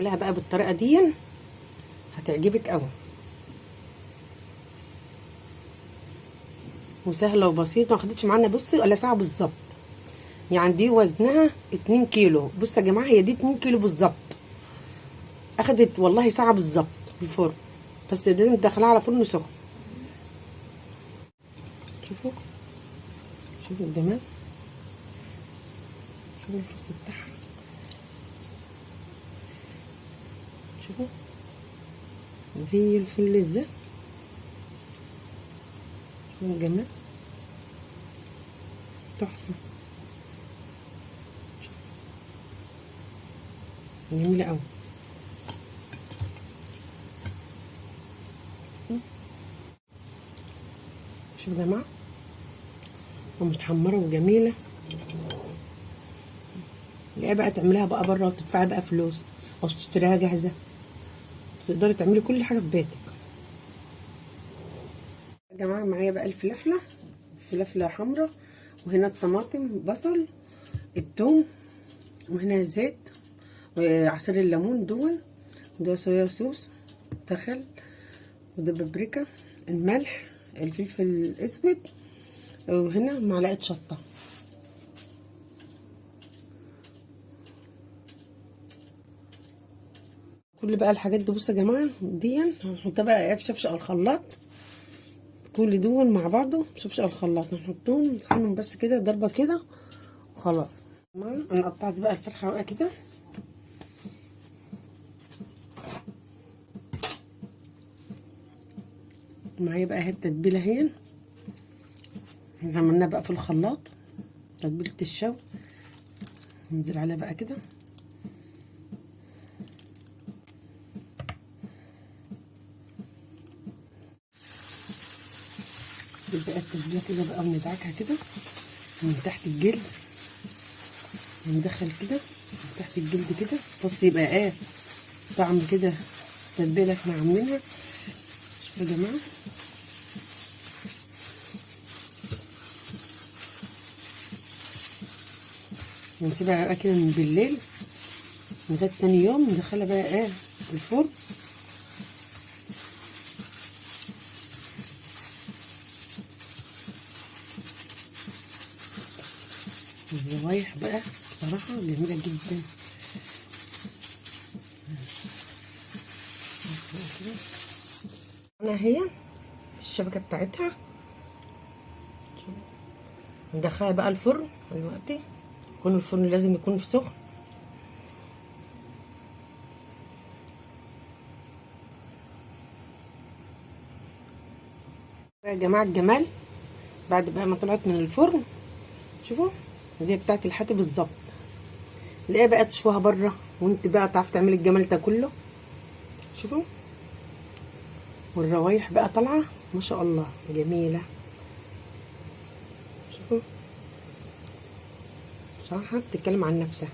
اعملها بقى بالطريقة دي هتعجبك قوي، وسهلة وبسيطة، ما خدتش معانا بصي ولا ساعة بالظبط. يعني دي وزنها 2 كيلو. بصوا يا جماعة هي دي 2 كيلو بالظبط، اخدت والله ساعة بالظبط في الفرن، بس لازم تدخلها على فرن سخن. شوفوا شوفوا الجمال، شوفوا الفص بتاعها، شوفوا زي الفل ازاي، شوفوا الجمال تحفة، جميلة قوي. شوفوا يا جماعة ومتحمرة وجميلة. لا بقى تعمليها بقى بره وتدفعي بقى فلوس او تشتريها جاهزة، تقدري تعملي كل حاجة في بيتك. يا جماعة معايا بقى الفلافلة، فلافلة حمراء، وهنا الطماطم، بصل، الثوم، وهنا الزيت وعصير الليمون دول، ده صويا صوص، دخل، وده بابريكا، الملح، الفلفل الاسود، وهنا معلقه شطه. كل بقى الحاجات دي بصوا يا جماعة دي هنحطها بقى في شفشق الخلاط، كل دول مع بعضه شفشق الخلاط، نحطهم نطحنهم بس كده ضربه كده وخلاص. انا قطعت بقى الفرخه بقى كده، معايا بقى اهي التتبيله اهي، عملناها بقى في الخلاط تتبيله الشوي، ننزل عليها بقى كده. بقى التتبيله كده بقى وندعكها كده من تحت الجلد، ندخل كده من تحت الجلد كده، بص يبقى ايه طعم كده التتبيله احنا عاملينها. شوفوا يا جماعة نسيبها بقى كده من بالليل لغاية تاني يوم، ندخلها بقى ايه الفرن. الروايح بقى بصراحة جميلة جدا. انا هي الشبكة بتاعتها ندخلها بقى الفرن دلوقتي، يكون الفرن لازم يكون في سخن. يا جماعة الجمال بعد بقى ما طلعت من الفرن، شوفوا زي بتاعت الحاتي بالظبط. ليه بقى تشوها بره وانت بقى تعرف تعملي الجمال ده كله. شوفوا والروايح بقى طالعه ما شاء الله جميلة. شوفوا صراحة بتتكلم عن نفسها.